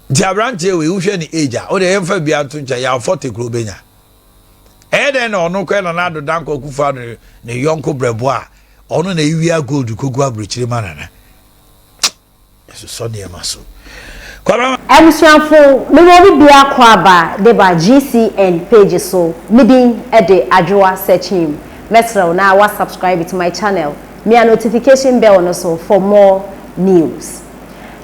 Nti aberanteɛ wei, wohwɛ ne age a, wode yɛmfa bia nto nkyɛn, yɛ 40 kuro bɛnya. Ɛyɛ dɛn na ɔno kɔ Nana Addo Dankwa Akufo Addo ne yɔnko brɛbo a ɔno na ewia gold kogu aburokyire ma Nana ɛsosɔ nneɛma so? Kwabena. Abusuafo, mewɔ obi bia kɔ aba de ba GCN page so. Medin de Adwoa Searchim. Mɛsrɛw na wa subscribe to my channel, mia notification bell no so for more news.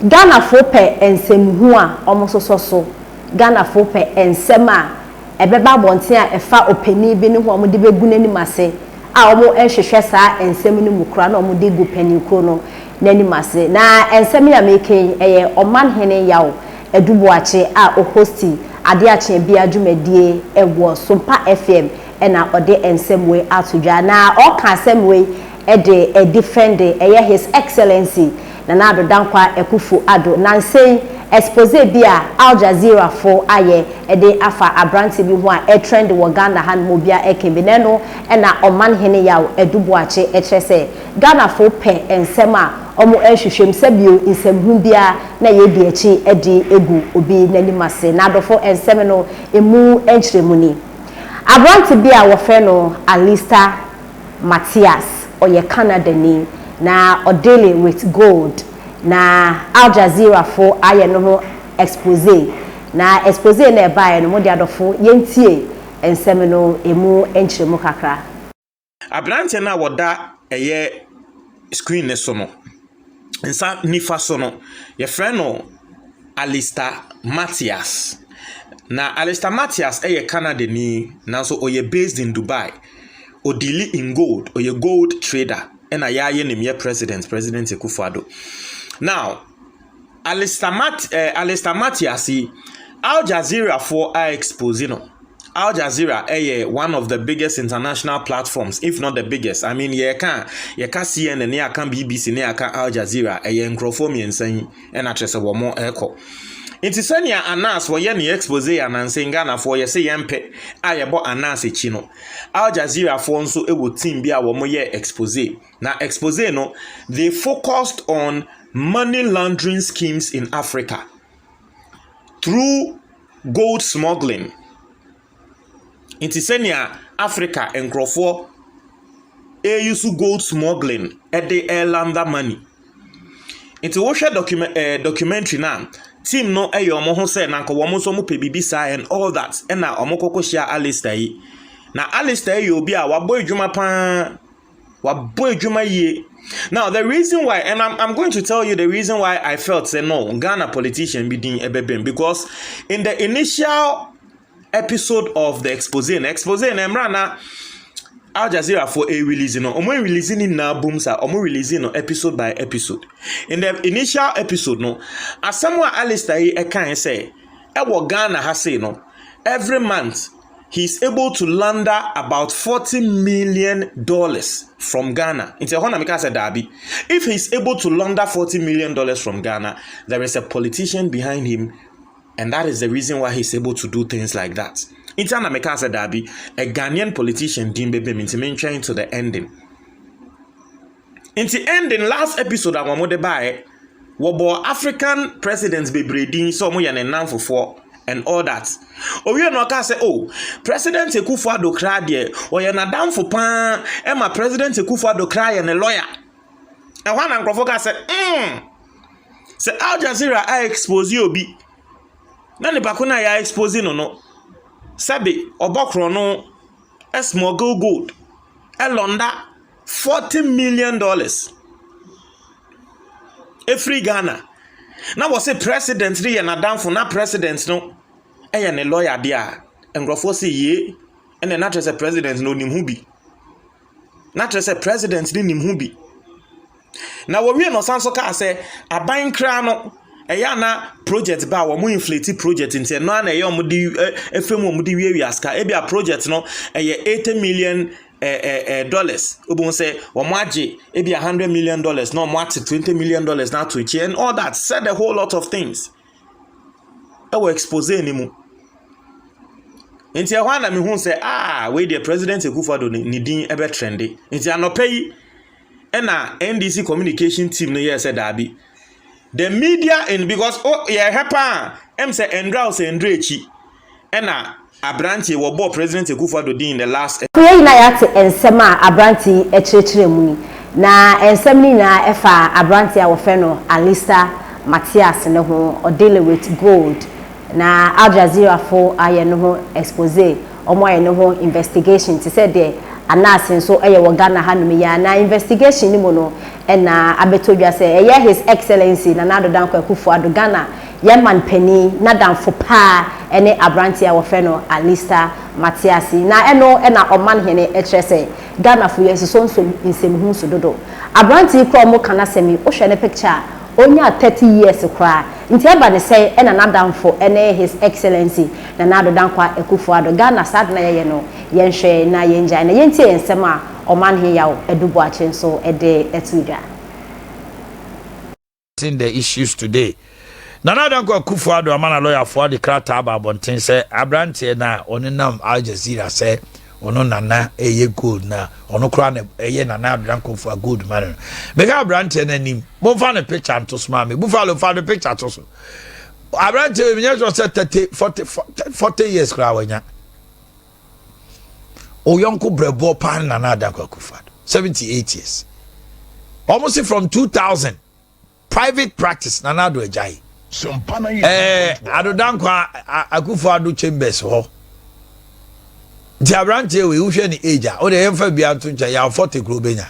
Ghanafo pɛ nsɛmhu a ɔmo sosɔ so. Ghanafo pɛ nsɛm a ɛbɛba abɔnten a ɛfa ɔpanin bi ne ho a wɔde bɛgu n'anim ase a wɔn nhwehwɛ saa nsɛm no mu koraa na wɔde gu paninkuo no n'anim ase. Na nsɛm yi a meka yi, ɛyɛ Ɔmanhene Yaw Adu Boakye a ɔhosti Adeɛ Akyea Bia dwumadie wɔ Sompa FM ɛna ɔde nsɛm wei ato dwa. Na ɔka asɛm wei de defend ɛyɛ His Excellency Nana Addo Dankwa Akufo Addo. Nansɛn expose bi a Al Jazeera fo ayɛ de afa aberante bi ho a ɛtrend wɔ Ghana ha no mu, obia ɛka bi na ɛno ɛna Ɔmanhene Yaw Adu Boakye kyerɛ sɛ Ghanafo pɛ nsɛm a ɔmo nhwehwɛ mu sɛbio nsɛmhu biara na yɛdi akyi de egu obi n'anim ase. Na adɔfo, nsɛm no emu nkyerɛmu ni. Aberante bi a wɔfrɛ no Alistair Matthias, ɔyɛ Canadani na ɔdeal with gold, na Al Jazeera fo ayɛ no ho expose. Na expose na ɛbaeɛ no, mo de adɔfo, yɛntie nsɛm no emu nkyerɛmu kakra. Aberanteɛ no a wɔda ɛyɛ screen ne so no, nsa nifa so no, yɛfrɛ no Alistair Matthias. Na Alistair Matthias yɛ Canadani, nanso ɔyɛ based in Dubai. Ɔdeal in gold, ɔyɛ gold trader, ɛna yɛayɛ nim yɛ president, President Akufo-Addo. Now, Alistair Matthias yi, Al Jazeera foɔ a expose no. Al Jazeera ɛyɛ one of the biggest international platforms, if not the biggest. I mean, yɛka CNN ne yɛka BBC ne yɛka Al Jazeera, ɛyɛ nkurɔfoɔ mmiɛnsa yi ɛna kyerɛ sɛ wɔn ɛrekɔ. Nti sɛnea Anas wɔyɛ ne expose ananse Ghanafoɔ yɛsɛ yɛmpɛ a yɛbɔ Anas akyi no, Al Jazeera foɔ nso wɔ team bi a wɔn yɛ expose. Na expose no, they focused on money laundering schemes in Africa through gold smuggling. Nti sɛnea Africa nkurɔfoɔ ɛuse gold smuggling ɛde ɛlaunder money. Nti wohwɛ documentary na team no ɛyɛ wɔn ho sɛ na nka wɔn nso wɔn pɛ biribi saa and all that, ɛna wɔn kɔkɔ hyia Alistair yi. Na Alistair yɛ obi a wabɔ adwuma paa, wabɔ adwuma yie. Now, the reason why, and I'm going to tell you the reason why I felt say no, Ghana politician bi din ɛbɛbɛn, because in the initial episode of the expose na expose na mmerɛ na Al Jazeera fo a release no, ɔmo release ne nyinaa boom sa, ɔmo release no episode by episode. In the initial episode no, asɛm a Alistair yi ɛkan sɛ ɛwɔ Ghana ha sei no, every month he's able to launder about $40 million from Ghana. Nti ɛhɔ na meka sɛ daabi. If he's able to launder $40 million from Ghana, there is a politician behind him, and that is the reason why he's able to do things like that. Nti ana meka sɛ daabi, a Ghanaian politician din bɛbɛ mi, nti mentwɛn to the ending. Nti ending last episode a wɔn de baeɛ, wɔbɔ African presidents bebree din sɛ wɔn yɛ ne nnamfofoɔ and all that. Owie na ɔka sɛ, oh, President Akufo Addo kra deɛ, ɔyɛ n'adamfo paa, ɛma President Akufo Addo kra yɛ ne lawyer. Ɛhɔ na nkurɔfoɔ ka sɛ sɛ Al Jazeera a expose obi na nipa ko no a yɛ expose no, sɛbi, ɔbɔ korɔ no, smuggle gold, ɛlaunder $40 million efiri Ghana, na wɔsɛ president no yɛ n'adamfo na president no yɛ ne lawyer deɛ a, nkurɔfoɔ sɛ yie, ɛna na kyerɛ sɛ president no onim ho bi, na kyerɛ sɛ president no nim ho bi. Na wɔwie no, ɔsan so kaa sɛ aban kra no ɛyɛ ana project ba a wɔn inflate project, nti ɛno ana ɛyɛ wɔn de ɛfɛ mu wɔn de wiawia sika. Ebi a project no ɛyɛ 80 million dollars, obi sɛ wɔn agye ebi $100 million na wɔn ate $20 million na ato akyi and all that. Said a whole lot of things ɛwɔ expose ne mu. Nti ɛhɔ ana mehu sɛ, ah, wei deɛ, President Akufo-Addo ne din ɛbɛ trend. Nti anɔpɛ yi ɛna NDC communication team no yɛ sɛ daabi. The media in because oh yɛhwɛ paa ɛm sɛ ndra sɛ ndra akyi ɛna aberanteɛ wɔbɔɔ President Akufo-Addo din in the last. Yɛn nyinaa yɛate nsɛm a aberante yi kyerɛkyerɛ mu yi, na nsɛm no nyinaa ɛfa aberante a wɔfrɛ no Alistair Matthias ne ho. Ɔdeal with gold, na Al Jazeera fo ayɛ no ho expose, wɔn ayɛ no ho investigation te sɛ deɛ Anas nso yɛ wɔ Ghana hanom yi a. Na investigation no mu no, ɛna abɛtɔ dwa sɛ ɛyɛ His Excellency Nana Addo Dankwa Akufo-Addo, Ghana yɛn man panin, n'adamfo paa ne aberante a wɔfrɛ no Alistair Matthias. Na ɛno ɛna ɔman hene kyerɛ sɛ Ghanafo yɛn sosɔ nsom nsɛmhu so dodo. Aberante yi koraa, ɔmo ka n'asɛm yi, wohwɛ ne picture a, onya 30 years koraa nti ɛba ne sɛn ɛna n'adamfo ɛne His Excellency Nana Addo Dankwa Akufo-Addo? Ghana, saa de na yɛyɛ no, yɛnhwɛ na yɛngyae na yɛntie yɛn nsɛm a Ɔmanhene Yaw Adu Boakye nso ɛde ɛto dwa. In the issues today, Nana Dankwa Akufo-Addo ama na lɔyafoɔ de krataa aba abɔnten sɛ aberanteɛ no a ɔne nam Al Jazeera sɛ ɔno Nana ɛyɛ gold na ɔno koraa na ɛyɛ Nana Addo Dankwa Akufo gold ma no. Meka aberanteɛ no anim, momfa ne picture nto so maa me. Buffalo, fa ne picture to so. Aberanteɛ bi menyɛ sure sɛ 30, 40, 40 years koraa wanya. Oyɔnko brɛboɔ paa ne Nana Dankwa Akufo-Addo, 78 years. Ɔmo se from 2000 private practice Nana Addo agyae Addo Dankwa Akufo-Addo chambers hɔ. Nti aberanteɛ wei, wohwɛ ne age a, wode yɛmfa bia nto nkyɛn, yɛ 40 kuro bɛnya.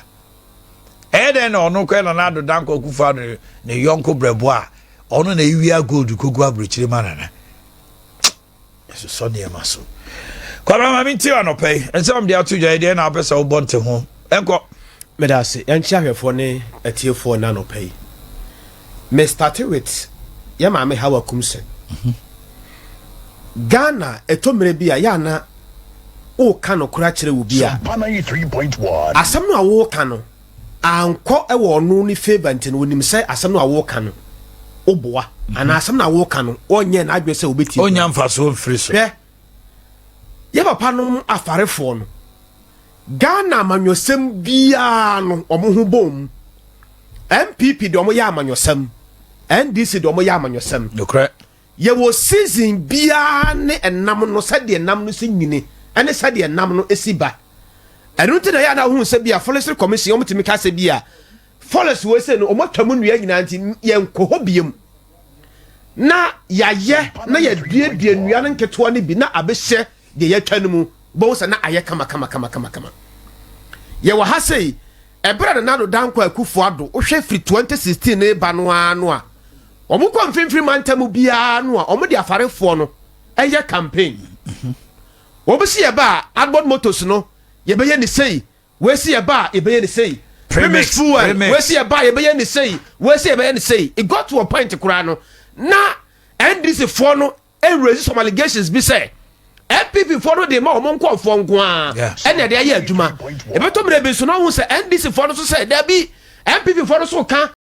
Ɛyɛ dɛn na ɔno kɔɛ Nana Addo Dankwa Akufo-Addo ne yɔnko brɛboɔ a ɔno na ewia gold kogu aburokyire ma Nana? Ɛsosɔ nneɛma so. Kwabra, ma mentie anɔpa yi nsɛm de ato dwa yi deɛ na wopɛ sɛ wobɔ nte ho ɛnkɔ. Meda ase. Yɛnkyɛ ahwɛfoɔ ne atiefoɔ na anɔpa yi. Me start with yɛ maame Hawa Koomson. Ghana, ɛtɔ mmerɛ bi a yɛ ana woka nokorɛ akyerɛ wo bi a, asɛm no a woka no ankɔ wɔ ɔno ne favour, nti no onim sɛ asɛm no a woka no woboa anaa asɛm no a woka no ɔnyɛ n'adwene sɛ wobɛtie. Ɔnya mfasoɔ mfiri so. Hwɛ, yɛ papa nom afarefoɔ no, Ghana amanyɔsɛm biara no ɔmo ho bom. NPP de, ɔmo yɛ amanyɔsɛm, NDC de, ɔmo yɛ amanyɔsɛm. Yɛwɔ season biara ne ɛnam no, sɛdeɛ nam no si nyini ɛne sɛdeɛ nam no si ba. Ɛno nti na yɛ ana wohu sɛ bi a Forestry Commission ɔmo tumi ka sɛ bi a forest wɔ sɛ no ɔmo atwa mu nnua nyinaa, nti yɛnkɔ hɔ biem na yɛayɛ na yɛduadua nnua no nketewa no bi na abɛhyɛ deɛ yɛatwa no mu. Bɔn sɛ na ayɛ kama kama kama kama kama. Yɛwɔ ha sei, ɛberɛ a Nana Addo Dankwa Akufo Addo, wohwɛ firi 2016 ne ba no ara no a, wɔn kɔ mfimfini mantam biara no a, wɔn de afarefoɔ no ɛyɛ campaign. Wɔn si yɛ ba a, Adbod Motors no yɛbɛyɛ ne sei, wɔsi yɛ ba a, yɛbɛyɛ ne sei, Premix fuel, wɔsi yɛ ba a, yɛbɛyɛ ne sei, wɔsi yɛbɛyɛ ne sei. It got to a point koraa no na NDC foɔ no ɛraise some allegations bi sɛ NPP foɔ no de ma wɔn nkɔɔfoɔ nko ara ɛna ɛde ayɛ adwuma. Ɛbɛtɔ mmerɛ bi nso na ɔho sɛ NDC foɔ no so sɛ dabi, NPP foɔ no so ka.